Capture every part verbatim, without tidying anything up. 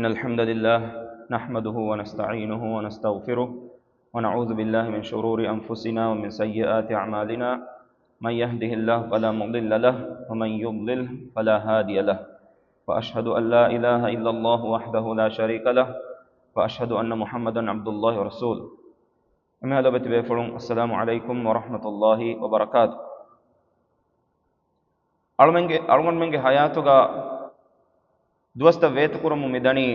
إن الحمد لله نحمده ونستعينه ونستغفره ونعوذ بالله من شرور أنفسنا ومن سيئات أعمالنا. من يهده الله فلا مضل له ومن يضلل فلا هادي له. وأشهد أن لا إله إلا الله وحده لا شريك له وأشهد أن محمدا عبد الله ورسوله. އެމެ ލޮބުވެތި ބޭފުޅުން، އައްސަލާމު ޢަލައިކުމް ވަރަޙްމަތުﷲި ވަބަރަކާތު. އަޅުމެންގެ، އަޅުގަނޑުމެންގެ ޙަޔާތުގަ ދުވަސްތައް ވޭތުކުރަމުން މިދަނީ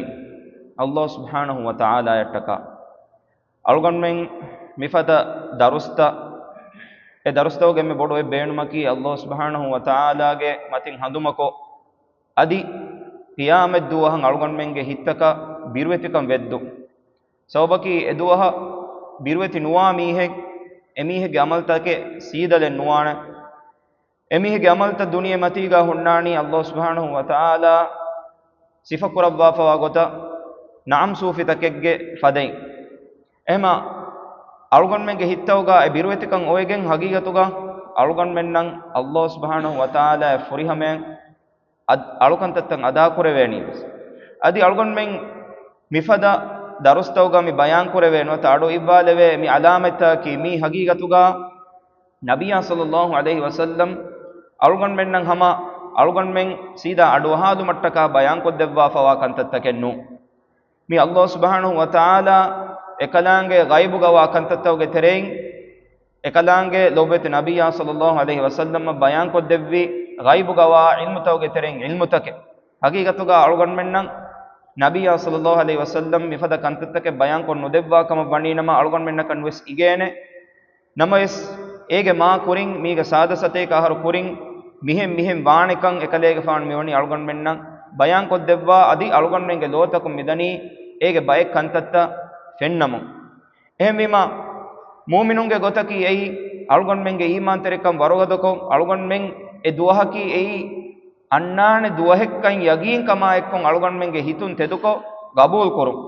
ﷲ ސުބްޙާނަހު ވަތަޢާލާއަށްޓަކާ. އަޅުގަނޑުމެން މިފަދަ ދަރުސްތައް، އެ ދަރުސްތަކުގެ އެންމެ ބޮޑު އެއް ބޭނުމަކީ ﷲ ސުބްޙާނަހު ވަތަޢާލާގެ މަތިން ހަނދުމަކޮށް، އަދި ޤިޔާމަތް ދުވަހަށް އަޅުގަނޑުމެންގެ ހިތްތަކަށް ބިރުވެތިކަން ވެއްދުން. ސަބަބަކީ އެ ދުވަހަށް ބިރުވެތި ނުވާ މީހެއް، އެމީހެއްގެ ޢަމަލުތަކެއް ސީދަލެއް ނުވާނެ. އެމީހެއްގެ ޢަމަލުތައް ދުނިޔެ މަތީގަ ހުންނާނީ ﷲ ސުބްޙާނަހު ވަތަޢާލާ ސިފަކުރައްވާފަވާ ގޮތަށް ނަޢަމް ސޫފިތަކެއްގެ ފަދައިން. އެހެމަ އަޅުގަނޑުމެންގެ ހިތްތަކުގަ އެ ބިރުވެތިކަން އޮވެގެން ހަގީގަތުގަ އަޅުގަނޑުމެންނަށް ﷲ ސުބްޙާނަހު ވަތަޢާލާ ފުރިހަމަޔަށް އަދް-، އަޅުކަންތައްތައް އަދާކުރެވޭނީވެސް. އަދި އަޅުގަނޑުމެން މިފަދަ ދަރުސްތަކުގަ މި ބަޔާންކުރެވޭ ނުވަތަ އަޑު އިއްވާލެވޭ މި ޢަލާމަތްތަކަކީ މީ ހަގީގަތުގަ ނަބިއްޔާ ޞައްލައްލާހު ޢަލައިހި ވަސައްލަމް އަޅުގަނޑުމެންނަށް ހަމަ އަޅުގަނޑުމެން ސީދާ އަޑުއަހާލުމަށްޓަކާ ބަޔާންކޮށްދެއްވާފަވާ ކަންތައްތަކެއް ނޫން. މި ﷲ ސުބްޙާނަހު ވަތަޢާލާ އެކަލާނގެ ޣައިބުގަވާ ކަންތައްތަކުގެ ތެރެއިން، އެކަލާނގެ ލޮބުވެތި ނަބިއްޔާ ޞައްލައްލާހު ޢަލައިހި ވަސައްލަމަށް ބަޔާންކޮށްދެއްވި ޣައިބުގަވާ ޢިލްމުތަކުގެ ތެރެއިން ޢިލްމުތަކެއް. ހަގީގަތުގަ އަޅުގަނޑުމެންނަށް ނަބިއްޔާ ޞައްލައްލާހު ޢަލައިހި ވަސައްލަމް މިފަދަ ކަންތައްތަކެއް ބަޔާންކޮށް ނުދެއްވާ ކަމަށް ވަނީނަމަ، އަޅުގަނޑުމެންނަކަށް ނުވެސް އިނގޭނެ. ނަމަވެސް، އޭގެ މާ ކުރިން، މީގެ ސާދަ ސަތޭކަ އަހަރު ކުރިން، މިހެން މިހެން ވާނެކަން އެކަލޭގެފާނު މިވަނީ އަޅުގަނޑުމެންނަށް ބަޔާންކޮށްދެއްވާ، އަދި އަޅުގަނޑުމެންގެ ލޯތަކުން މިދަނީ އޭގެ ބައެއް ކަންތައްތައް ފެންނަމުން. އެހެންވީމަ، މުއުމިނުންގެ ގޮތަކީ އެއީ، އަޅުގަނޑުމެންގެ އީމާންތެރިކަން ވަރުގަދަކޮށް، އަޅުގަނޑުމެން އެ ދުވަހަކީ އެއީ އަންނާނެ ދުވަހެއްކަން ޔަގީންކަމާއެއްކޮށް އަޅުގަނޑުމެންގެ ހިތުން ތެދުކޮށް ގަބޫލުކުރުން.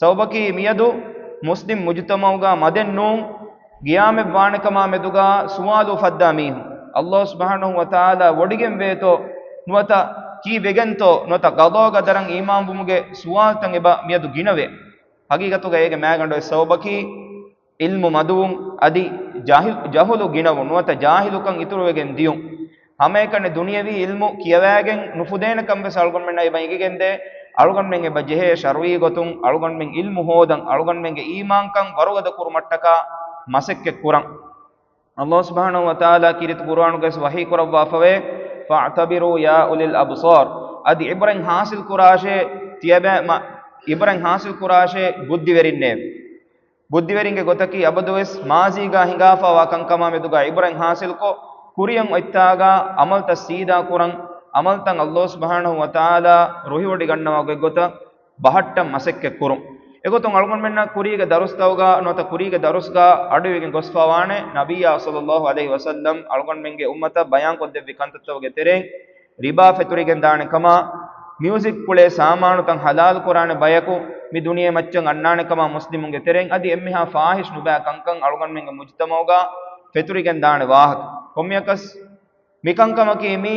ސަބަބަކީ މިއަދު މުސްލިމް މުޖުތަމަޢުގަ މަދެއް ނޫން، ގިޔާމެއް ވާނެކަމާ މެދުގަ ސުވާލު އުފައްދާ މީހުން. ﷲ ސުބްޙާނަހު ވަތަޢާލާ ވޮޑިގެން ވޭތޯ ނުވަތަ ކީއްވެގެންތޯ ނުވަތަ ޤަޟާ ޤަދަރަށް އީމާން ވުމުގެ ސުވާލުތައް އެބަ މިއަދު ގިނަވޭ. ހަގީގަތުގަ އޭގެ މައިގަނޑު އެއް ސަބަބަކީ، ޢިލްމު މަދުވުން އަދި ޖާހިލް، ޖަހުލު ގިނަވުން ނުވަތަ ޖާހިލުކަން އިތުރުވެގެން ދިޔުން. ހަމައެކަނި ދުނިޔަވީ ޢިލްމު ކިޔަވައިގެން ނުފުދޭނެ ކަން ވެސް އަޅުގަނޑުމެންނަށް އެބަ އެނގިގެންދޭ. އަޅުގަނޑުމެން އެބަ ޖެހޭ ޝަރުޢީ ގޮތުން އަޅުގަނޑުމެން ޢިލްމު ހޯދަން، އަޅުގަނޑުމެންގެ އީމާންކަން ވަރުގަދަ ކުރުމަށްޓަކާ މަސައްކަތް ކުރަން. ﷲ ސުބްޙާނަހު ވަތަޢާލާ ކީރިތި ޤުރުއާނުގައި ވަޙީ ކުރައްވާފަވޭ، "فَاعْتَبِرُوا يَا أُولِي الْأَبْصَارِ." އަދި ޢިބްރަތް ޙާޞިލް ކުރާށޭ، ތިޔަބައި މަ-، ޢިބްރަތް ޙާޞިލް ކުރާށޭ ބުއްދިވެރިންނޭވެ. ބުއްދިވެރިންގެ ގޮތަކީ އަބަދުވެސް މާޒީގަ ހިނގާފަވާ ކަންކަމާ މެދުގަ ޢިބްރަތް ޙާޞިލްކޮށް، ކުރިއަށް އޮތްތާގަ ޢަމަލްތައް ސީދާ ކުރަން، ޢަމަލްތައް ﷲ ސުބްޙާނަހު ވަތަޢާލާ ރުހިވޮޑިގަންނަވާ ގޮތްގޮތަށް ބަހައްޓަން މަސައްކަތް ކުރުން. އެގޮތުން އަޅުގަނޑުމެންނަށް ކުރީގެ ދަރުސްތަކުގަ ނުވަތަ ކުރީގެ ދަރުސްގަ އަޑުއިވިގެން ގޮސްފަވާނެ، ނަބިއްޔާ ޞައްލައްލާހު ޢަލައިހި ވަސައްލަމް އަޅުގަނޑުމެންގެ އުއްމަތަށް ބަޔާންކޮށްދެއްވި ކަންތައްތަކުގެ ތެރެއިން، ރިބާ ފެތުރިގެން ދާނެ ކަމަށް، މިއުޒިކް ކުޅޭ ސާމާނުތައް ޙަލާލު ކުރާނެ ބަޔަކު މި ދުނިޔެ މައްޗަށް އަންނާނެ ކަމަށް މުސްލިމުންގެ ތެރެއިން އަދި އެންމެހާ ފާޙިޝް ނުބައި ކަންކަން އަޅުގަނޑުމެންގެ މުޖުތަމަޢުގަ ފެތުރިގެން ދާނެ ވާހަކަ. ކޮންމެއަކަސް މިކަންކަމަކީ މީ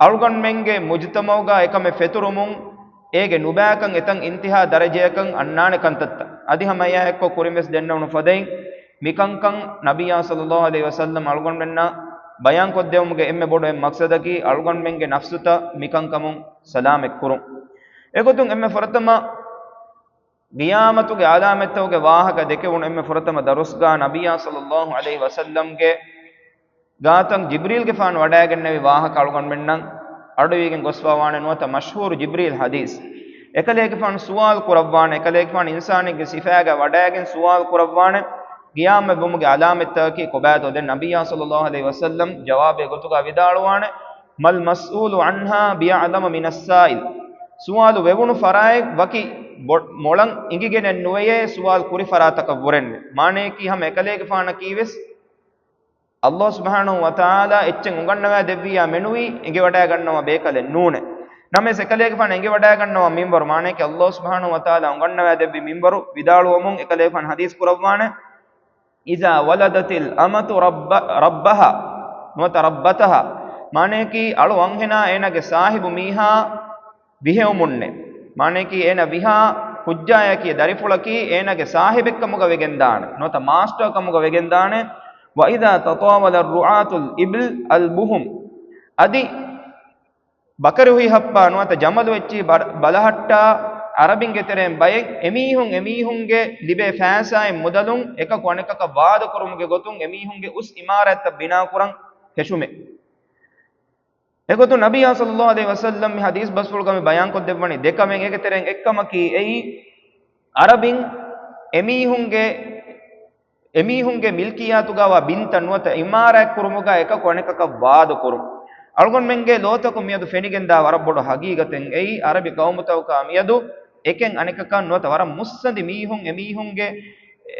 އަޅުގަނޑުމެންގެ މުޖުތަމަޢުގަ އެކަމެއް ފެތުރުމުން އޭގެ ނުބައިކަން އެތަން އިންތިހާ ދަރަޖަޔަކަށް އަންނާނެ ކަންތައްތައް. އަދި ހަމަ އެއާ އެއްކޮށް ކުރިންވެސް ދެންނެވުނު ފަދައިން މިކަންކަން ނަބިއްޔާ ޞައްލައްލާހު ޢަލައިހި ވަސައްލަމް އަޅުގަނޑުމެންނަށް ބަޔާންކޮށްދެވުމުގެ އެންމެ ބޮޑު އެއް މަޤްޞަދަކީ އަޅުގަނޑުމެންގެ ނަފްސުތައް މިކަންކަމުން ސަލާމަތްކުރުން. އެގޮތުން އެންމެ ފުރަތަމަ ޤިޔާމަތުގެ ޢަލާމަތްތަކުގެ ވާހަކަ ދެކެވުނު އެންމެ ފުރަތަމަ ދަރުސްގަ ނަބިއްޔާ ޞައްލައްލާހު ޢަލައިހި ވަސައްލަމްގެ ގާތަށް ޖިބްރީލްގެފާނު ވަޑައިގެންނެވި ވާހަކަ އަޅުގަނޑުމެންނަށް އަޑުއިވިގެން ގޮސްފަވާނެ ނުވަތަ މަޝްހޫރު ޖިބްރީލް ޙަދީޘް. އެކަލޭގެފާނު ސުވާލު ކުރައްވާނެ، އެކަލޭގެފާނު އިންސާނެއްގެ ސިފައިގަ ވަޑައިގެން ސުވާލު ކުރައްވާނެ، ޤިޔާމަތް ވުމުގެ ޢަލާމަތްތަކަކީ ކޮބާތޯ؟ ދެން ނަބިއްޔާ ޞައްލައްލާހު ޢަލައިހި ވަސައްލަމް ޖަވާބެއް ގޮތުގަ ވިދާޅުވާނެ، "ما المسؤول عنها بأعلم من السائل." ސުވާލު ވެވުނު ފަރާތް ވަކި ބޮ-، މޮޅަށް އިނގިގެނެއް ނުވެޔޭ ސުވާލު ކުރި ފަރާތަކަށް ވުރެންވެ. މާނަޔަކީ ހަމަ އެކަލޭގެފާނަކީވެސް ﷲ ސުބްޙާނަހު ވަތަޢާލާ އެއްޗެއް އުނގަންނަވާ ދެއްވިއްޔާ މެނުވީ އެނގިވަޑައިގަންނަވާ ބޭކަލެއް ނޫނޭ. ނަމަވެސް އެކަލޭގެފާނު އެނގިވަޑައިގަންނަވާ މިންވަރު، މާނަޔަކީ ﷲ ސުބްޙާނަހު ވަތަޢާލާ އުނގަންނަވާ ދެއްވި މިންވަރު ވިދާޅުވަމުން އެކަލޭގެފާނު ޙަދީޘް ކުރައްވާނެ، "إذا ولدت الأمة رب-، ربها" ނުވަތަ "ربتها"، މާނަޔަކީ އަޅު އަންހެނާ އޭނާގެ ސާހިބު މީހާ ވިހެއުމުންނޭ. މާނަޔަކީ އޭނަ ވިހާ ކުއްޖާޔަކީ ދަރިފުޅަކީ އޭނަގެ ސާހިބެއްކަމުގަ ވެގެންދާނެ، ނުވަތަ މާސްޓަރ ކަމުގަ ވެގެންދާނެ. وإذا تطاول الرعاة الإبل البهم. އަދި ބަކަރި ހުއިހައްޕާ ނުވަތަ ޖަމަލު އެއްޗިހި ބަ-، ބަލަހައްޓާ އަރަބިންގެ ތެރެއިން ބައެއް އެމީހުން އެމީހުންގެ ލިބޭ ފައިސާއިން މުދަލުން އެކަކު އަނެކަކަށް ވާދަކުރުމުގެ ގޮތުން އެމީހުންގެ އުސް އިމާރާތްތައް ބިނާކުރަން ފެށުމެއް. އެގޮތުން ނަބިއްޔާ ޞައްލައްލާހު ޢަލައިހި ވަސައްލަމް މި ޙަދީޘް ބަސްފުޅުގަ މި ބަޔާންކޮށްދެއްވަނީ ދެކަމެއް. އޭގެ ތެރެއިން އެއްކަމަކީ އެއީ، އަރަބިން އެމީހުންގެ، އެމީހުންގެ މިލްކިއްޔާތުގައިވާ ބިންތައް ނުވަތަ އިމާރާތްކުރުމުގަ އެކަކު އަނެކަކަށް ވާދަކުރުން. އަޅުގަނޑުމެންގެ ލޯތަކުން މިއަދު ފެނިގެންދާ ވަރަށް ބޮޑު ހަގީގަތެއް އެއީ، އަރަބި ޤައުމުތަކަކާ މިއަދު އެކެއް އަނެކަކަށް ނުވަތަ ވަރަށް މުއްސަނދި މީހުން އެމީހުންގެ، އެ،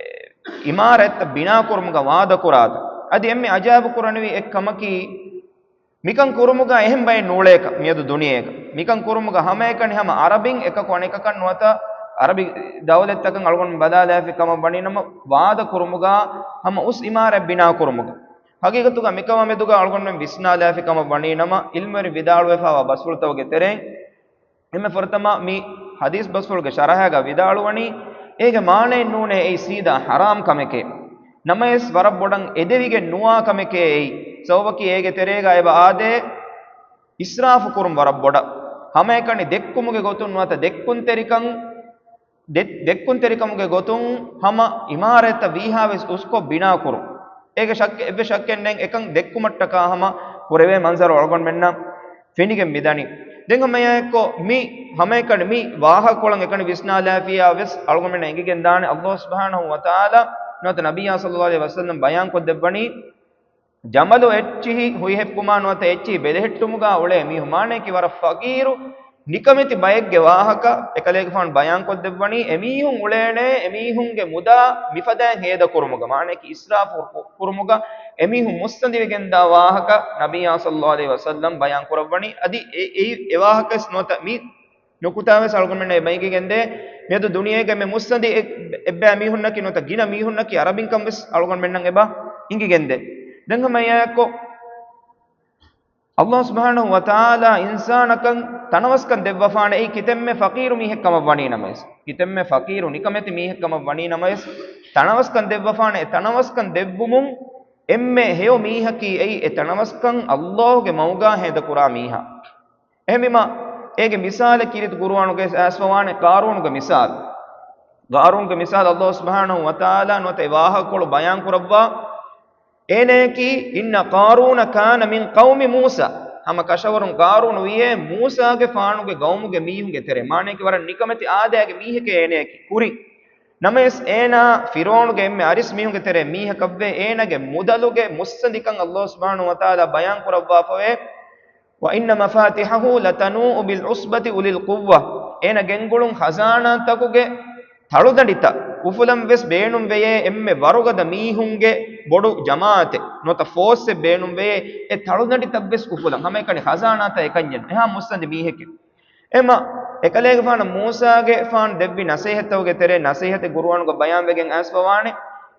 އިމާރާތްތައް ބިނާކުރުމުގަ ވާދަކުރާތަން. އަދި އެންމެ އަޖައިބު ކުރަނިވި އެއްކަމަކީ، މިކަން ކުރުމުގަ އެހެން ބައެއް ނޫޅޭކަށް މިއަދު ދުނިޔޭގަ. މިކަން ކުރުމުގަ ހަމައެކަނި ހަމަ އަރަބިން އެކަކު އަނެކަކަށް ނުވަތަ އަރަބި ދައުލަތްތަކަށް އަޅުގަނޑު ބަލާލާފި ކަމަށް ވަނީ ނަމަ، ވާދަ ކުރުމުގަ ހަމަ އުސް އިމާރާތް ބިނާ ކުރުމުގަ. ހަގީގަތުގަ މިކަމާ މެދުގަ އަޅުގަނޑުމެން ވިސްނާލާފި ކަމަށް ވަނީ ނަމަ، ޢިލްމުވެރިން ވިދާޅުވެފައިވާ ބަސްފުޅުތަކުގެ ތެރެއިން އެންމެ ފުރަތަމަ މި ޙަދީޘް ބަސްފުޅުގެ ޝަރަޙައިގަ ވިދާޅުވަނީ، އޭގެ މާނައެއް ނޫނޭ އެއީ ސީދާ ޙަރާމް ކަމެކޭ. ނަމަވެސް ވަރަށް ބޮޑަށް އެދެވިގެން ނުވާ ކަމެކޭ އެއީ. ސަބަބަކީ އޭގެ ތެރޭގަ އެބަ އާދޭ އިސްރާފު ކުރުން ވަރަށް ބޮޑަށް. ހަމައެކަނި ދެއްކުމުގެ ގޮތުން ނުވަތަ ދެއްކުންތެރިކަން، ދެ-، ދެއްކުންތެރިކަމުގެ ގޮތުން ހަމަ އިމާރާތްތައް ވީހާވެސް އުސްކޮށް ބިނާކުރުން. އޭގެ ޝައްކެއް، އެއްވެސް ޝައްކެއް ނެތް، އެކަން ދެއްކުމަށްޓަކާ ހަމަ ކުރެވޭ މަންޒަރު އަޅުގަނޑުމެންނަށް ފެނިގެން މިދަނީ. ދެން ހަމައެއާއެއްކޮށް މި ހަމައެކަނި މި ވާހަކަކޮޅަށް އެކަނި ވިސްނާލާފިއްޔާވެސް އަޅުގަނޑުމެންނަށް އެނގިގެންދާނެ ﷲ ސުބްޙާނަހޫ ވަތަޢާލާ ނުވަތަ ނަބިއްޔާ ޞައްލައްލާހު ޢަލައިހި ވަސައްލަމް ބަޔާންކޮށްދެއްވަނީ، ޖަމަލު އެއްޗިހި ހުއިހެއްޕުމާ ނުވަތަ އެއްޗިހި ބެލެހެއްޓުމުގަ އުޅޭ މީހުން މާނަޔަކީ ވަރަށް ފަޤީރު ނިކަމެތި ބައެއްގެ ވާހަކަ އެކަލޭގެފާނު ބަޔާންކޮށްދެއްވަނީ، އެމީހުން އުޅޭނޭ އެމީހުންގެ މުދާ މިފަދައިން ހޭދަކުރުމުގަ، މާނަޔަކީ އިސްރާފު ކުރުމުގަ އެމީހުން މުއްސަނދިވެގެންދާ ވާހަކަ ނަބިއްޔާ ޞައްލައްލާހު ޢަލައިހި ވަސައްލަމް ބަޔާންކުރައްވަނީ. އަދި އެ، އެ، އެ ވާހަކަވެސް ނުވަތަ މި ނުކުތާވެސް އަޅުގަނޑުމެންނަށް އެބަ އެނގިގެންދޭ، މިއަދު ދުނިޔޭގަ މި މުއްސަނދި އެ، އެއްބައި މީހުންނަކީ ނުވަތަ ގިނަ މީހުންނަކީ އަރަބިންކަން ވެސް އަޅުގަނޑުމެންނަށް އެބަ އެނގިގެންދޭ. ދެން ހަމައެއާއެއްކޮށް، ﷲ ސުބްޙާނަހޫ ވަތަޢާލާ އިންސާނަކަށް ތަނަވަސްކަން ދެއްވަފާނެ އެއީ ކިތަންމެ ފަޤީރު މީހެއް ކަމަށް ވަނީ ނަމަވެސް، ކިތަންމެ ފަޤީރު ނިކަމެތި މީހެއް ކަމަށް ވަނީ ނަމަވެސް، ތަނަވަސްކަން ދެއްވަފާނެ. އެ ތަނަވަސްކަން ދެއްވުމުން އެންމެ ހެޔޮ މީހަކީ އެއީ އެ ތަނަވަސްކަން ﷲގެ މަގުގާ ހޭދަކުރާ މީހާ. އެހެންވީމަ، އޭގެ މިސާލެއް ކީރިތި ޤުރުއާނުގައި އައިސްފަވާނެ ޤާރޫނުގެ މިސާލު. ޤާރޫނުގެ މިސާލު ﷲ ސުބްޙާނަހޫ ވަތަޢާލާ ނުވަތަ އެ ވާހަކަކޮޅު ބަޔާން ކުރައްވާ، އޭނަޔަކީ، إن قارون كان من قوم موسى. ހަމަ ކަށަވަރުން ޤާރޫނު ވިޔޭ މޫސާގެފާނުގެ ޤައުމުގެ މީހުންގެ ތެރޭ. މާނަޔަކީ ވަރަށް ނިކަމެތި އާދައިގެ މީހެކޭ އޭނަޔަކީ ކުރިން. ނަމަވެސް އޭނާ ފިރުޢައުނުގެ އެންމެ އަރިސް މީހުންގެ ތެރޭ މީހަކަށްވެ، އޭނާގެ މުދަލުގެ މުއްސަނދިކަން ﷲ ސުބްޙާނަހޫ ވަތަޢާލާ ބަޔާން ކުރައްވާފަވޭ، وإن مفاتحه لتنوء بالعصبة أولي القوة. އޭނަ ގެންގުޅުން ޚަޒާނާތަކުގެ ތަޅުދަނޑިތައް އުފުލަން ވެސް ބޭނުން ވެޔޭ އެންމެ ވަރުގަދަ މީހުންގެ ބޮޑު ޖަމާޢަތެއް ނުވަތަ ފޯސްއެއް ބޭނުން ވެޔޭ އެ ތަޅުދަނޑިތައް ވެސް އުފުލަން. ހަމައެކަނި ޚަޒާނާތައް އެކަންޏެއް ނޫން. އެހާ މުއްސަނދި މީހެކޭ. އެމަ، އެކަލޭގެފާނަށް މޫސާގެފާނު ދެއްވި ނަސޭހަތްތަކުގެ ތެރޭ ނަސޭހަތެއް ޤުރުއާނުގަ ބަޔާންވެގެން އައިސްފަވާނެ،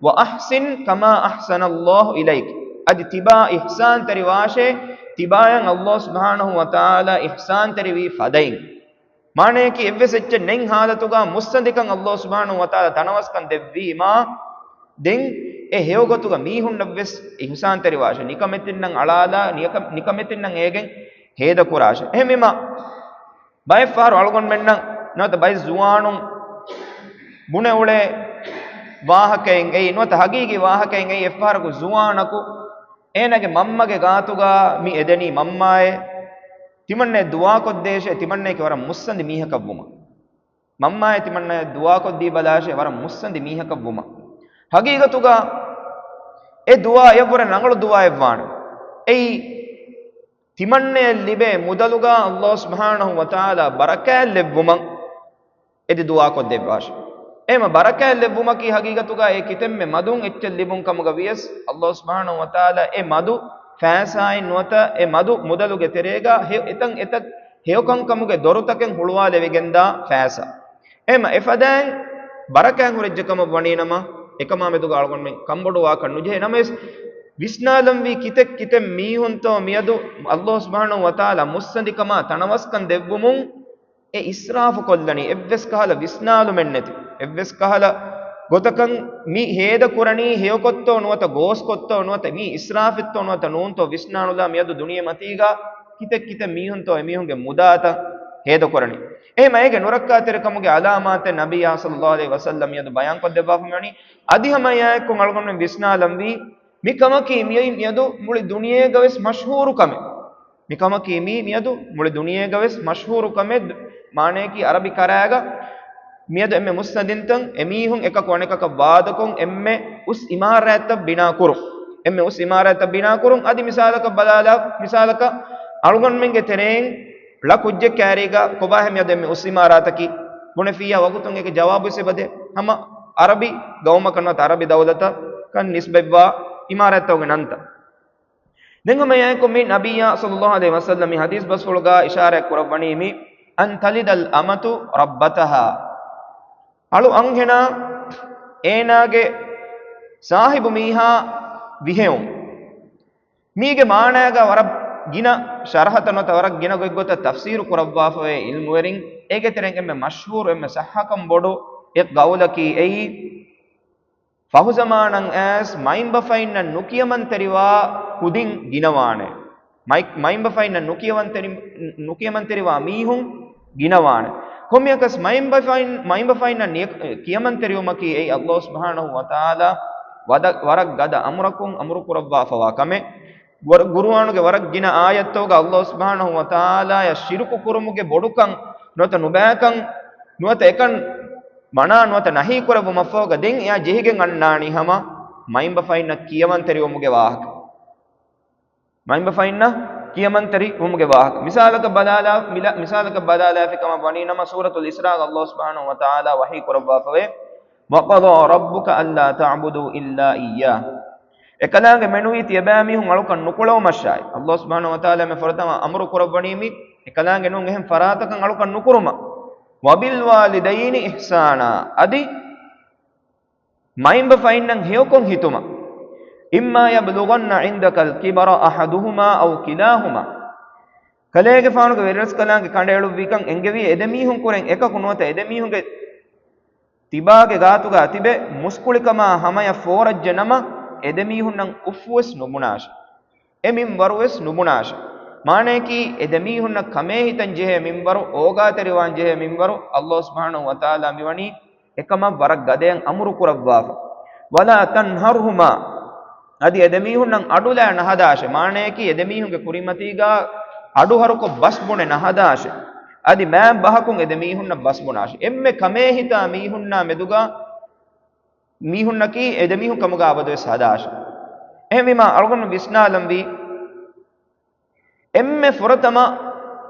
وأحسن كما أحسن الله إليك. އަދި ތިބާ އިޙްސާންތެރިވާށޭ، ތިބާޔަށް ﷲ ސުބްޙާނަހޫ ވަތަޢާލާ އިޙްސާންތެރިވީ ފަދައިން. މާނަޔަކީ އެއްވެސް އެއްޗެއް ނެތް ޙާލަތުގަ މުއްސަނދިކަން ﷲ ސުބްޙާނަހޫ ވަތަޢާލާ ތަނަވަސްކަން ދެއްވީމާ، ދެން އެ ހެޔޮ ގޮތުގަ މީހުންނަށްވެސް އިޙްސާންތެރިވާށޭ، ނިކަމެތިންނަށް އަޅާލާ، ނިކަ-، ނިކަމެތިންނަށް އޭގެން ހޭދަކުރާށޭ. އެހެންވީމާ، ބައެއްފަހަރު އަޅުގަނޑުމެންނަށް ނުވަތަ ބައެއް ޒުވާނުން ބުނެ އުޅޭ ވާހަކައެއް އެއީ، ނުވަތަ ހަގީގީ ވާހަކައެއް އެއީ، އެއްފަހަރަކު ޒުވާނަކު އޭނާގެ މަންމަގެ ގާތުގަ މި އެދެނީ މަންމާއޭ، ތިމަންނައަށް ދުޢާކޮށްދޭށޭ، ތިމަންނަޔަކީ ވަރަށް މުއްސަނދި މީހަކަށްވުމަށް. މަންމާއޭ، ތިމަންނައަށް ދުޢާކޮށްދީބަލާށޭ، ވަރަށް މުއްސަނދި މީހަކަށްވުމަށް. ހަގީގަތުގަ އެ ދުޢާ އެއަށްވުރެ ރަނގަޅު ދުޢާއެއްވާނެ. އެއީ، ތިމަންނަޔަށް ލިބޭ މުދަލުގަ ﷲ ސުބްޙާނަހޫ ވަތަޢާލާ ބަރަކާތް ލެއްވުމަށް އެދި ދުޢާކޮށްދެއްވާށި. އެހެންމަ ބަރަކާތް ލެއްވުމަކީ ހަގީގަތުގަ އެ ކިތަންމެ މަދުން އެއްޗެއް ލިބުން ކަމުގަ ވިޔަސް، ﷲ ސުބްޙާނަހޫ ވަތަޢާލާ އެ މަދު ފައިސާއިން ނުވަތަ އެ މަދު މުދަލުގެ ތެރޭގަ ހެ-، އެތަން އެތައް ހެޔޮކަންކަމުގެ ދޮރުތަކެއް ހުޅުވާލެވިގެންދާ ފައިސާ. އެހެންމަ އެފަދައިން ބަރަކާތް ހުރެއްޖެ ކަމަށް ވަނީނަމަ، އެކަމާ މެދުގަ އަޅުގަނޑުމެން ކަންބޮޑުވާކަށް ނުޖެހޭ. ނަމަވެސް، ވިސްނާލަންވީ ކިތައް ކިތައް މީހުންތޯ މިއަދު ﷲ ސުބްޙާނަހޫ ވަތަޢާލާ މުއްސަނދިކަމާ ތަނަވަސްކަން ދެއްވުމުން އެ އިސްރާފު ކޮށްލަނީ، އެއްވެސް ކަހަލަ ވިސްނާލުމެއް ނެތި، އެއްވެސް ކަހަލަ ގޮތަކަށް މި ހޭދަ ކުރަނީ ހެޔޮކޮށްތޯ ނުވަތަ ގޯސްކޮށްތޯ ނުވަތަ މީ އިސްރާފެއްތޯ ނުވަތަ ނޫންތޯ ވިސްނާނުލާ މިއަދު ދުނިޔެ މަތީގަ ކިތައް ކިތައް މީހުންތޯ އެމީހުންގެ މުދާތައް ހޭދަ ކުރަނީ. އެހެމަ އޭގެ ނުރައްކާތެރިކަމުގެ އަލާމާތެއް ނަބިއްޔާ ޞައްލައްލާހު ޢަލައިހި ވަސައްލަމް މިއަދު ބަޔާންކޮށްދެއްވާފަ މިވަނީ. އަދި ހަމަ އެއާއެއްކޮށް އަޅުގަނޑުމެން ވިސްނާލަންވީ، މި ކަމަކީ މިއީ މިއަދު މުޅި ދުނިޔޭގަވެސް މަޝްހޫރު ކަމެއް. މި ކަމަކީ މީ މިއަދު މުޅި ދުނިޔޭގަވެސް މަޝްހޫރު ކަމެއް. މާނަޔަކީ އަރަބި ކަރާގަ މިއަދު އެންމެ މުއްސަނދިންތަން އެމީހުން އެކަކު އަނެކަކަށް ވާދަކޮށް އެންމެ އުސް އިމާރާތްތައް ބިނާކުރުން. އެންމެ އުސް އިމާރާތްތައް ބިނާކުރުން. އަދި މިސާލަކަށް ބަލާލާ، މިސާލަކަށް އަޅުގަނޑުމެންގެ ތެރެއިން ޅަ ކުއްޖެއް ކައިރީގަ ކޮބާހޭ މިއަދު އެންމެ އުސް އިމާރާތަކީ؟ ބުނެފިއްޔާ ވަގުތުން އޭގެ ޖަވާބު އެބަދޭ. ހަމަ އަރަބި ގައުމަކަށް ނުވަތަ އަރަބި ދައުލަތަކަށް ނިސްބަތްވާ އިމާރާތްތަކުގެ ނަންތައް. ދެން ހަމަ އެއާއެކު މި ނަބިއްޔާ ޞައްލައްލާހު ޢަލައިހި ވަސައްލަމް މި ޙަދީޘް ބަސްފުޅުގަ އިޝާރާތް ކުރައްވަނީ މި، "أن تلد الأمة ربتها." އަޅު އަންހެނާ އޭނާގެ ސާހިބު މީހާ ވިހެއުން. މީގެ މާނައިގަ ވަރަށް ގިނަ ޝަރަޙަތައް ނުވަތަ ވަރަށް ގިނަ ގޮތްގޮތަށް ތަފްސީރު ކުރައްވާފަވޭ ޢިލްމުވެރިން. އޭގެ ތެރެއިން އެންމެ މަޝްހޫރު އެންމެ ޞައްޙަކަން ބޮޑު އެއް ގައުލަކީ އެއީ، ފަހުޒަމާނަށް އައިސް މައިންބަފައިންނަށް ނުކިޔަމަންތެރިވާ ކުދިން ގިނަވާނެ. މައި-، މައިންބަފައިންނަށް ނުކިޔަވަންތެރި-، ނުކިޔަމަންތެރިވާ މީހުން ގިނަވާނެ. ކޮންމެއަކަސް މައިންބަފައިން-، މައިންބަފައިންނަށް ނިޔަ-، ކިޔަމަންތެރިވުމަކީ އެއީ ﷲ ސުބްޙާނަހޫ ވަތަޢާލާ ވަދަ-، ވަރަށް ގަދަ އަމުރަކުން އަމުރު ކުރައްވާފަވާ ކަމެއް. ގުރު-، ގުރުއާނުގެ ވަރަށް ގިނަ އާޔަތްތަކުގަ ﷲ ސުބްޙާނަހޫ ވަތަޢާލާޔަށް ޝިރުކު ކުރުމުގެ ބޮޑުކަން ނުވަތަ ނުބައިކަން ނުވަތަ އެކަން މަނާ ނުވަތަ ނަހީ ކުރެއްވުމަށްފަހުގަ ދެން އެއާ ޖެހިގެން އަންނާނީ ހަމަ މައިންބަފައިންނަށް ކިޔަމަންތެރިވުމުގެ ވާހަކަ. މައިންބަފައިންނަށް ކިޔަމަންތެރިވުމުގެ ވާހަކަ. މިސާލަކަށް ބަލާލާ، މިލަ-، މިސާލަކަށް ބަލާލާފި ކަމަށް ވަނީ ނަމަ، ސޫރަތުލް އިސްރާގަ ﷲ ސުބްޙާނަހޫ ވަތަޢާލާ ވަޙީ ކުރައްވާފަވޭ، "وقضى ربك ألا تعبدوا إلا إياه." އެކަލާނގެ މެނުވީ ތިޔަބައިމީހުން އަޅުކަން ނުކުޅައުމަށާއި. ﷲ ސުބްޙާނަހޫ ވަތަޢާލާ މި ފުރަތަމަ އަމުރު ކުރައްވަނީ މި އެކަލާނގެ ނޫން އެހެން ފަރާތަކަށް އަޅުކަން ނުކުރުމަށް. "وبالوالدين إحسانا." އަދި މައިންބަފައިންނަށް ހެޔޮކޮށް ހިތުމަށް. "إما يبلغن عندك الكبر أحدهما أو كلاهما." ކަލޭގެފާނުގެ ވެރިރަސްކަލާނގެ ކަނޑައެޅުއްވިކަން އެންގެވީ އެދެމީހުން ކުރެން އެކަކު ނުވަތަ އެދެމީހުންގެ ތިބާގެ ގާތުގަ ތިބެ މުސްކުޅިކަމާ ހަމަޔަށް ފޯރައްޖެ ނަމަ، އެދެމީހުންނަށް އުފްވެސް ނުބުނާށެ. އެ މިންވަރުވެސް ނުބުނާށެ. މާނަޔަކީ، އެދެމީހުންނަށް ކަމޭހިތަން ޖެހޭ މިންވަރު، އޯގާތެރިވާން ޖެހޭ މިންވަރު، ﷲ ސުބްޙާނަހޫ ވަތަޢާލާ މިވަނީ އެކަމަށް ވަރަށް ގަދަޔަށް އަމުރު ކުރައްވާފަ. "ولا تنهرهما." އަދި އެދެމީހުންނަށް އަޑުލާ ނަހަދާށެ. މާނަޔަކީ، އެދެމީހުންގެ ކުރިމަތީގަ އަޑުހަރުކޮށް ބަސް ބުނެ ނަހަދާށެ. އަދި މާތް ބަހަކުން އެދެމީހުންނަށް ބަސް ބުނާށެ. އެންމެ ކަމޭހިތާ މީހުންނާ މެދުގަ މީހުންނަކީ އެދެމީހުން ކަމުގަ އަބަދުވެސް ހަދާށެ. އެހެންވީމާ، އަޅުގަނޑު ވިސްނާލަންވީ، އެންމެ ފުރަތަމަ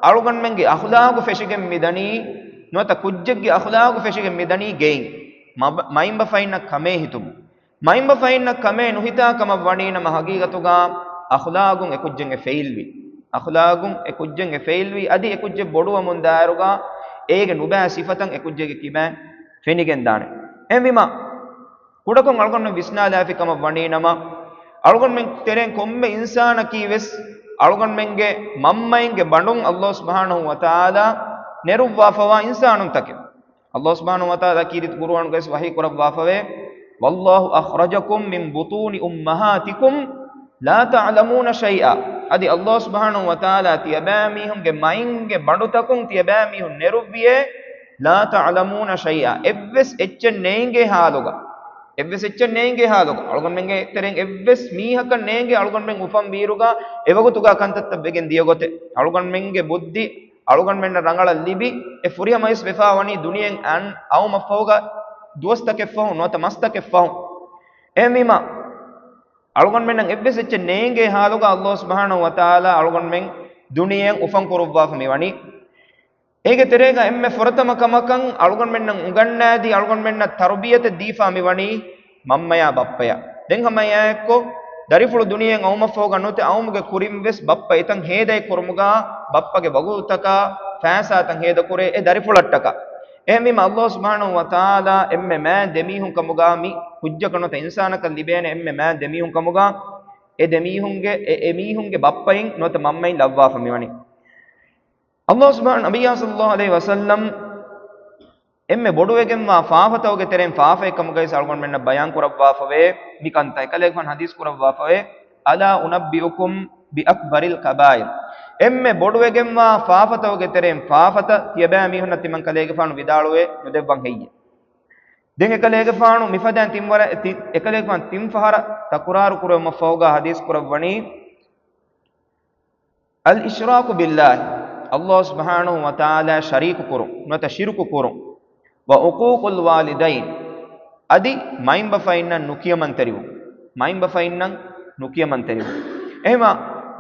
އަޅުގަނޑުމެންގެ އަޚުލާގު ފެށިގެން މިދަނީ، ނުވަތަ ކުއްޖެއްގެ އަޚުލާގު ފެށިގެން މިދަނީ ގެއިން، މަ-، މައިންބަފައިންނަށް ކަމޭ ހިތުން. މައިންބަފައިންނަށް ކަމޭ ނުހިތާ ކަމަށް ވަނީ ނަމަ، ހަގީގަތުގަ އަޚުލާގުން އެކުއްޖެއް އެ ފެއިލްވި. އަޚުލާގުން އެކުއްޖެއް އެ ފެއިލްވި. އަދި އެކުއްޖެއް ބޮޑުވަމުން ދާއިރުގަ އޭގެ ނުބައި ސިފަތައް އެކުއްޖެއްގެ ކިބައިން ފެނިގެންދާނެ. އެހެންވީމާ، ކުޑަކޮށް އަޅުގަނޑު ވިސްނާލާފި ކަމަށް ވަނީ ނަމަ، އަޅުގަނޑުމެން ތެރެއިން ކޮންމެ އިންސާނަކީ ވެސް އަޅުގަނޑުމެންގެ މަންމައިންގެ ބަނޑުން ﷲ ސުބްޙާނަހޫ ވަތަޢާލާ ނެރުއްވާފަވާ އިންސާނުންތަކެއް. ﷲ ސުބްޙާނަހޫ ވަތަޢާލާ ކީރިތި ޤުރުއާނުގައި ވަޙީ ކުރައްވާފަވޭ، "والله أخرجكم من بطون أمهاتكم لا تعلمون شيئا." އަދި ﷲ ސުބްޙާނަހޫ ވަތަޢާލާ ތިޔަބައިމީހުންގެ މައިންގެ ބަނޑުތަކުން ތިޔަބައިމީހުން ނެރުއްވިއޭ، "لا تعلمون شيئا." އެއްވެސް އެއްޗެއް ނޭނގޭ ޙާލުގަ. އެއްވެސް އެއްޗެއް ނޭނގޭ ޙާލުގަ. އަޅުގަނޑުމެންގެ ތެރެއިން އެއްވެސް މީހަކަށް ނޭނގޭ އަޅުގަނޑުމެން އުފަން ވީއިރުގަ އެވަގުތުގަ ކަންތައްތައް ވެގެން ދިޔަ ގޮތެއް. އަޅުގަނޑުމެންގެ ބުއްދި އަޅުގަނޑުމެންނަށް ރަނގަޅަށް ލިބި، އެ ފުރިހަމަވެސް ވެފަ ވަނީ ދުނިޔެއިން އަން އައުމަށްފަހުގަ ދުވަސްތަކެއްފަހު ނުވަތަ މަސްތަކެއްފަހު. އެހެންވީމަ، އަޅުގަނޑުމެންނަށް އެއްވެސް އެއްޗެއް ނޭނގޭ ޙާލުގަ ﷲ ސުބްޙާނަހޫ ވަތަޢާލާ އަޅުގަނޑުމެން ދުނިޔެއިން އުފަން ކުރުއްވާފަ މިވަނީ. އޭގެ ތެރޭގަ އެންމެ ފުރަތަމަ ކަމަކަށް އަޅުގަނޑުމެންނަށް އުނގަންނާދީ، އަޅުގަނޑުމެންނަށް ތަރުބިޔަތެއް ދީފާ މިވަނީ މަންމަޔާ ބައްޕަޔާ. ދެން ހަމަ އެއާއެއްކޮށް، ދަރިފުޅު ދުނިޔެއިން އައުމަށްފަހުގަ ނުވަތަ އައުމުގެ ކުރިން ވެސް ބައްޕަ އެތަން ހޭދައެއް ކުރުމުގަ، ބައްޕަގެ ވަގުތުތަކާ ފައިސާތައް ހޭދަކުރޭ އެ ދަރިފުޅަށްޓަކާ. އެހެންވީމަ، ﷲ ސުބްޙާނަހޫ ވަތަޢާލާ އެންމެ މާތް ދެމީހުން ކަމުގަ މި ކުއްޖަކަށް ނުވަތަ އިންސާނަކަށް ލިބޭނެ އެންމެ މާތް ދެމީހުން ކަމުގަ، އެ ދެމީހުންގެ، އެ، އެމީހުންގެ ބައްޕައިން ނުވަތަ މަންމައިން ލައްވާފަ މިވަނީ. ﷲ ސުބްޙާނަހޫ، ނަބިއްޔާ ޞައްލައްލާހު ޢަލައިހި ވަސައްލަމް އެންމެ ބޮޑުވެގެންވާ ފާފަތަކުގެ ތެރެއިން ފާފައެއް ކަމުގައި އަޅުގަނޑުމެންނަށް ބަޔާން ކުރައްވާފަވޭ މި ކަންތައް. އެކަލޭގެފާނު ޙަދީޘް ކުރައްވާފަވޭ، "ألا أنبئكم بأكبر الكبائر؟" އެންމެ ބޮޑުވެގެންވާ ފާފަތަކުގެ ތެރެއިން ފާފަތައް ތިޔަބައިމީހުންނަށް ތިމަން ކަލޭގެފާނު ވިދާޅުވެ ނުދެއްވަން ހެއްޔެވެ؟ ދެން އެކަލޭގެފާނު މިފަދައިން ތިން ވަރަ-، ތި-، އެކަލޭގެފާނު ތިން ފަހަރަށް ތަކުރާރު ކުރެވުމަށްފަހުގަ ޙަދީޘް ކުރައްވަނީ، الإشراك بالله، ﷲ ސުބްޙާނަހޫ ވަތަޢާލާ ޝަރީކު ކުރުން، ނުވަތަ ޝިރުކު ކުރުން. وعقوق الوالدين، އަދި މައިންބަފައިންނަށް ނުކިޔަމަންތެރިވުން. މައިންބަފައިންނަށް ނުކިޔަމަންތެރިވުން. އެހެންވީމަ،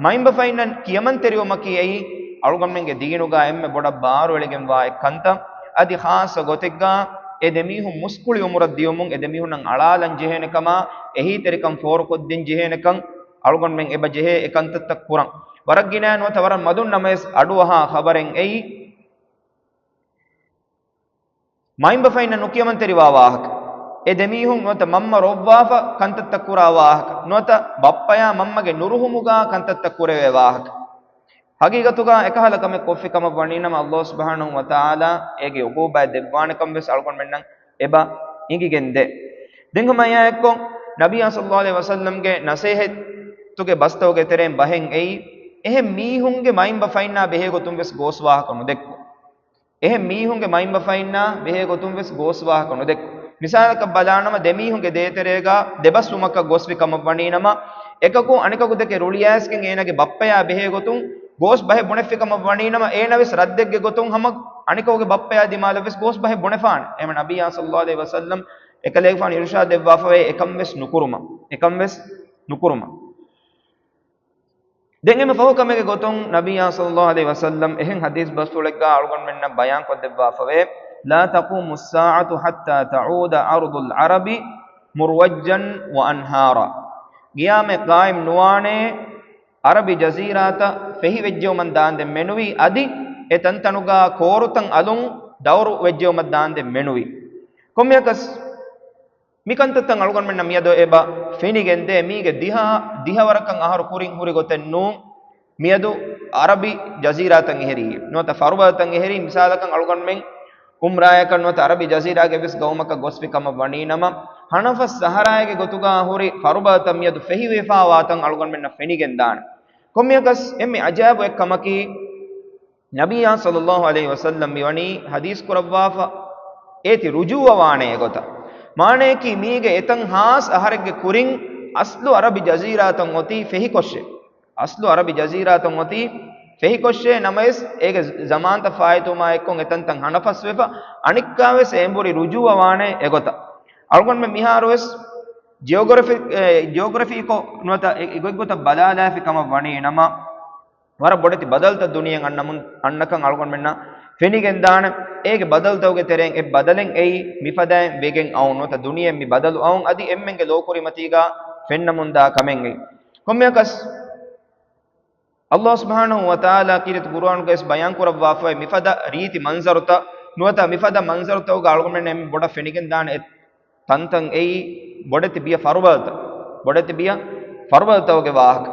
މައިންބަފައިންނަށް ކިޔަމަންތެރިވުމަކީ އެއީ އަޅުގަނޑުމެންގެ ދީނުގަ އެންމެ ބޮޑަށް ބާރުއެޅިގެންވާ އެއް ކަންތައް. އަދި ޚާއްޞަ ގޮތެއްގަ އެ ދެމީހުން މުސްކުޅި އުމުރަށް ދިޔުމުން އެ ދެމީހުންނަށް އަޅާލަން ޖެހޭނެ ކަމާ، އެހީތެރިކަން ފޯރުކޮށްދޭން ޖެހޭނެކަން އަޅުގަނޑުމެން އެބަ ޖެހޭ އެ ކަންތައްތައް ކުރަން. ވަރަށް ގިނަ ނުވަތަ ވަރަށް މަދުން ނަމަވެސް އަޑުއަހާ ޚަބަރެއް އެއީ، މައިންބަފައިންނަށް ނުކިޔަމަންތެރިވާ ވާހަކަ، އެ ދެމީހުން ނުވަތަ މަންމަ ރޯއްވާފަ ކަންތައްތައް ކުރާ ވާހަކަ، ނުވަތަ ބައްޕަޔާ މަންމަގެ ނުރުހުމުގަ ކަންތައްތައް ކުރެވޭ ވާހަކަ. ހަގީގަތުގަ އެކަހަލަ ކަމެއް ކޮށްފި ކަމަށް ވަނީނަމަ، ﷲ ސުބްޙާނަހޫ ވަތަޢާލާ އޭގެ ޢުޤޫބާތް ދެއްވާނެކަން ވެސް އަޅުގަނޑުމެންނަށް އެބަ އިނގިގެންދޭ. ދެން ހަމަ އެއާއެއްކޮށް، ނަބިއްޔާ ޞައްލައްލާހު ޢަލައިހި ވަސައްލަމްގެ ނަޞޭޙަތުގެ ބަސްތަކުގެ ތެރެއިން ބަހެއް އެއީ، އެހެން މީހުންގެ މައިންބަފައިންނާ ބެހޭ ގޮތުން ވެސް ގޯސް ވާހަކަ ނުދެއްކުން. އެހެން މީހުންގެ މައިންބަފައިންނާ ބެހޭ ގޮތުން ވެސް ގޯސް ވާހަކަ ނުދެއްކުން. މިސާލަކަށް ބަލާނަމަ، ދެމީހުންގެ ދޭތެރޭގަ ދެބަސްވުމަކަށް ގޮސްފި ކަމަށް ވަނީނަމަ، އެކަކު އަނެކަކު ދެކެ ރުޅިއައިސްގެން އޭނާގެ ބައްޕަޔާ ބެހޭ ގޮތުން ގޯސް ބަހެއް ބުނެފި ކަމަށް ވަނީނަމަ، އޭނަ ވެސް ރައްދެއްގެ ގޮތުން ހަމަ އަނެކަކުގެ ބައްޕަޔާ ދިމާލަށް ވެސް ގޯސް ބަހެއް ބުނެފާނެ. އެހެން ނަބިއްޔާ ޞައްލައްލާހު ޢަލައިހި ވަސައްލަމް އެކަލޭގެފާނު އިރުޝާދު ދެއްވާފަވޭ އެކަން ވެސް ނުކުރުމަށް. އެކަން ވެސް ނުކުރުމަށް. ދެން އެންމެ ފަހު ކަމެއްގެ ގޮތުން ނަބިއްޔާ ޞައްލައްލާހު ޢަލައިހި ވަސައްލަމް އެހެން ޙަދީޘް ބަސްފުޅެއްގަ އަޅުގަނޑުމެންނަށް ބަޔާންކޮށްދެއްވާފަވޭ، "لا تقوم الساعة حتى تعود أرض العرب مروجا وأنهارا." ޤިޔާމަތް ޤާއިމް ނުވާނެ، ޢަރަބި ޖަޒީރާތައް ފެހި ވެއްޖެއުމަށް ދާންދެން މެނުވީ، އަދި އެ ތަންތަނުގަ ކޯރުތައް އަލުން ދައުރު ވެއްޖެއުމަށް ދާންދެން މެނުވީ. ކޮންމެއަކަސް، މިކަންތައްތައް އަޅުގަނޑުމެންނަށް މިއަދު އެބަ ފެނިގެންދޭ. މީގެ ދިހަ، ދިހަވަރަކަށް އަހަރު ކުރިން ހުރި ގޮތެއް ނޫން. މިއަދު ޢަރަބި ޖަޒީރާތައް އެހެރީ، ނުވަތަ ފަރުބަދަތައް އެހެރީ. މިސާލަކަށް އަޅުގަނޑުމެން އުމްރާޔަކަށް ނުވަތަ ޢަރަބި ޖަޒީރާގެ ވެސް ގައުމަކަށް ގޮސްފި ކަމަށް ވަނީނަމަ، ހަނަފަސް ސަހަރާއެއްގެ ގޮތުގަ ހުރި ފަރުބަދަތައް މިއަދު ފެހިވެފަވާތަން އަޅުގަނޑުމެންނަށް ފެނިގެންދާނެ. ކޮންމެއަކަސް އެންމެ އަޖައިބު އެއް ކަމަކީ، ނަބިއްޔާ ޞައްލައްލާހު ޢަލައިހި ވަސައްލަމް މިވަނީ ޙަދީޘް ކުރައްވާފަ، އޭތި ރުޖޫޢަވާނެ އެގޮތަށް. މާނަޔަކީ މީގެ އެތައް ހާސް އަހަރެއްގެ ކުރިން އަސްލު ޢަރަބި ޖަޒީރާތައް އޮތީ ފެހިކޮށެއް. އަސްލު ޢަރަބި ޖަޒީރާތައް އޮތީ ފެހިކޮށެއް ނަމަވެސް، އޭގެ ޒަމާންތައް ފާއިތުވުމާ އެއްކޮށް އެތަންތަން ހަނަފަސްވެފަ، އަނެއްކާވެސް އެނބުރި ރުޖޫޢަވާނެ އެގޮތަށް. އަޅުގަނޑުމެން މިހާރުވެސް ޖިއޮގްރަފި، އެ، ޖިއޮގްރަފީކޮށް ނުވަތަ އެ، އެ ގޮތްގޮތަށް ބަލާލާފި ކަމަށް ވަނީ ނަމަ، ވަރަށް ބޮޑެތި ބަދަލުތައް ދުނިޔެއަށް އަންނަމުން، އަންނަކަން އަޅުގަނޑުމެންނަށް ފެނިގެންދާނެ. އޭގެ ބަދަލުތަކުގެ ތެރެއިން އެއް ބަދަލެއް އެއީ، މިފަދައިން ވެގެން އައުން ނުވަތަ ދުނިޔެއަށް މި ބަދަލު އައުން އަދި އެންމެންގެ ލޯކުރިމަތީގަ ފެންނަމުންދާ ކަމެއް އެއީ. ކޮންމެއަކަސް، ﷲ ސުބްޙާނަހޫ ވަތަޢާލާ ކީރިތި ޤުރުއާނުގައި ވެސް ބަޔާން ކުރައްވާފައި މިފަދަ ރީތި މަންޒަރުތައް، ނުވަތަ މިފަދަ މަންޒަރުތަކުގަ އަޅުގަނޑުމެން އެންމެ ބޮޑަށް ފެނިގެންދާނެ އެއް ތަންތަން އެއީ ބޮޑެތި ބިޔަ ފަރުބަދަތައް، ބޮޑެތި ބިޔަ ފަރުބަދަތަކުގެ ވާހަކަ.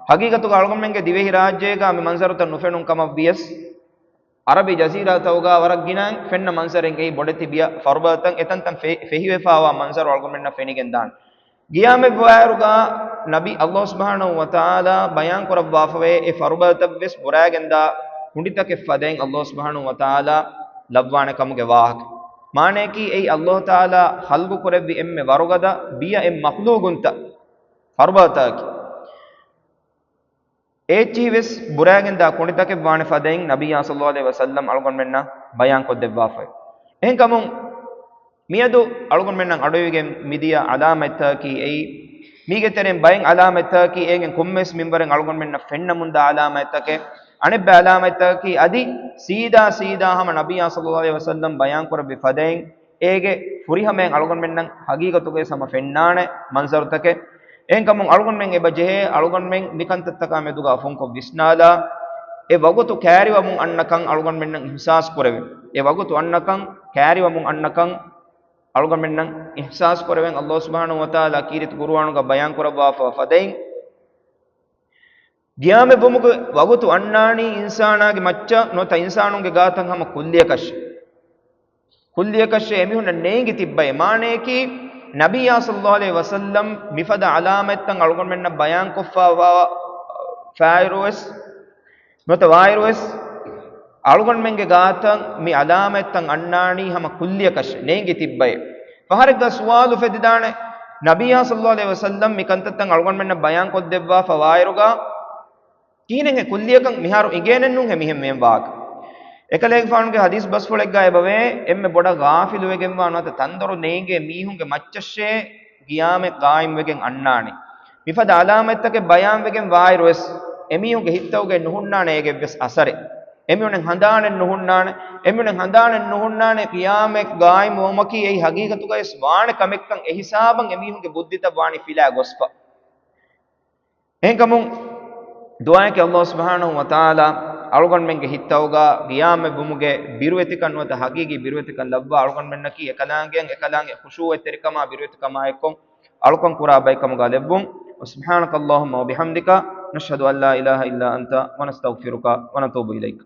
ހަގީގަތުގަ އަޅުގަނޑުމެންގެ ދިވެހިރާއްޖޭގަ މި މަންޒަރުތައް ނުފެނުން ކަމަށް ވިޔަސް، ޢަރަބި ޖަޒީރާތަކުގަ ވަރަށް ގިނައިން ފެންނަ މަންޒަރެއް އެއީ ބޮޑެތި ބިޔަ ފަރުބަދަތައް އެތަންތަން ފެ-، ފެހިވެފައިވާ މަންޒަރު އަޅުގަނޑުމެންނަށް ފެނިގެންދާނެ. ޤިޔާމަތް ވާއިރުގަ ނަބީ ﷲ ސުބްޙާނަހޫ ވަތަޢާލާ ބަޔާން ކުރައްވާފަވޭ އެ ފަރުބަދަތައް ވެސް ބުރާގެންދާ ކުނޑިތަކެއް ފަދައިން ﷲ ސުބްޙާނަހޫ ވަތަޢާލާ ލައްވާނެ ކަމުގެ ވާހަކަ. މާނަޔަކީ އެއީ ﷲ ތަޢާލާ ޚަލްޤު ކުރެއްވި އެންމެ ވަރުގަދަ ބިޔަ އެއް މަޚްލޫޤުންތައް ފަރުބަދަތަކަކީ. އޭއްޗިހި ވެސް ބުރާގެންދާ ކުނޑިތަކެއް ވާނެ ފަދައިން ނަބިއްޔާ ޞައްލައްލާހު ޢަލައިހި ވަސައްލަމް އަޅުގަނޑުމެންނަށް ބަޔާން ކޮށްދެއްވާފައި. އެހެންކަމުން މިއަދު އަޅުގަނޑުމެންނަށް އަޑުއިވިގެން މިދިޔަ ޢަލާމަތްތަކަކީ އެއީ، މީގެ ތެރެއިން ބައެއް ޢަލާމަތްތަކަކީ އޭގެން ކޮންމެވެސް މިންވަރެއް އަޅުގަނޑުމެންނަށް ފެންނަމުންދާ ޢަލާމަތްތަކެއް. އަނެއްބައި ޢަލާމަތްތަކަކީ އަދި ސީދާ ސީދާ ހަމަ ނަބިއްޔާ ޞައްލައްލާހު ޢަލައިހި ވަސައްލަމް ބަޔާން ކުރެއްވި ފަދައިން އޭގެ ފުރިހަމައިން އަޅުގަނޑުމެންނަށް ހަގީގަތުގައި ހަމަ ފެންނާނެ މަންޒަރުތަކެއް. އެހެންކަމުން އަޅުގަނޑުމެން އެބަ ޖެހޭ އަޅުގަނޑުމެން މިކަންތައްތަކާ މެދުގަ ފުންކޮށް ވިސްނާލާ، އެ ވަގުތު ކައިރިވަމުން އަންނަކަން އަޅުގަނޑުމެންނަށް އިޙްސާސް ކުރެވެން. އެ ވަގުތު އަންނަކަން، ކައިރިވަމުން އަންނަކަން އަޅުގަނޑުމެންނަށް އިޙްސާސް ކުރެވެން. ﷲ ސުބްޙާނަހޫ ވަތަޢާލާ ކީރިތި ޤުރުއާނުގަ ބަޔާން ކުރައްވާފަ ފަދައިން، ގިޔާމެއް ވުމުގެ ވަގުތު އަންނާނީ އިންސާނާގެ މައްޗަށް ނުވަތަ އިންސާނުންގެ ގާތަށް ހަމަ ކުއްލިއަކަށް. ކުއްލިއަކަށް އެމީހުންނަށް ނޭނގި ތިއްބައޭ. މާނަޔަކީ، ނަބިއްޔާ ޞައްލައްލާހު ޢަލައިހި ވަސައްލަމް މިފަދަ ޢަލާމަތްތައް އަޅުގަނޑުމެންނަށް ބަޔާންކޮށްފައިވާ ފާއިރުވެސް، ނުވަތަ ވާއިރުވެސް، އަޅުގަނޑުމެންގެ ގާތަށް މި ޢަލާމަތްތައް އަންނާނީ ހަމަ ކުއްލިއަކަށް ނޭނގި ތިއްބައޭ. ފަހަރެއްގަ ސުވާލު އުފެދިދާނެ، ނަބިއްޔާ ޞައްލައްލާހު ޢަލައިހި ވަސައްލަމް މި ކަންތައްތައް އަޅުގަނޑުމެންނަށް ބަޔާންކޮށްދެއްވާފަ ވާއިރުގަ، ކިހިނެއްހޭ ކުއްލިއަކަށް މިހާރު އިނގޭނެއްނޫންހޭ މިހެން މިހެން ވާކަށް؟ އެކަލޭގެފާނުގެ ޙަދީޘް ބަސްފުޅެއްގަ އެބަވޭ، އެންމެ ބޮޑަށް ޣާފިލުވެގެންވާ ނުވަތަ ތަންދޮރު ނޭނގޭ މީހުންގެ މައްޗަށޭ ގިޔާމަތް ޤާއިމްވެގެން އަންނާނެ. މިފަދަ ޢަލާމަތްތަކެއް ބަޔާންވެގެން ވާއިރުވެސް، އެމީހުންގެ ހިތްތަކުގައި ނުހުންނާނެ އޭގެއްވެސް އަސަރެއް. އެމީހުނެއް ހަނދާނެއް ނުހުންނާނެ. އެމީހުނެއް ހަނދާނެއް ނުހުންނާނެ ޤިޔާމަތް ޤާއިމްވުމަކީ އެއީ ޙަޤީޤަތުގައިވެސް ވާނެ ކަމެއްކަން. އެ ހިސާބަށް އެމީހުންގެ ބުއްދިތައް ވާނީ ފިލާ ގޮސްފަ. އެހެންކަމުން ދުޢާއަކީ ﷲ ސުބްޙާނަހޫ ވަތަޢާލާ އަޅުގަނޑުމެންގެ ހިތްތަކުގަ ޤިޔާމަތްވުމުގެ ބިރުވެތިކަން ނުވަތަ ޙަޤީޤީ ބިރުވެތިކަން ލައްވާ، އަޅުގަނޑުމެންނަކީ އެކަލާނގެއަށް އެކަލާނގެ ޚުޝޫޢަތްތެރިކަމާ ބިރުވެތިކަމާއެކު އަޅުކަން ކުރާ ބައެއްކަމުގަ ލެއްވުން. وسبحانك اللهم وبحمدك، نشهد أن لا إله إلا أنت، ونستغفرك ونتوب إليك.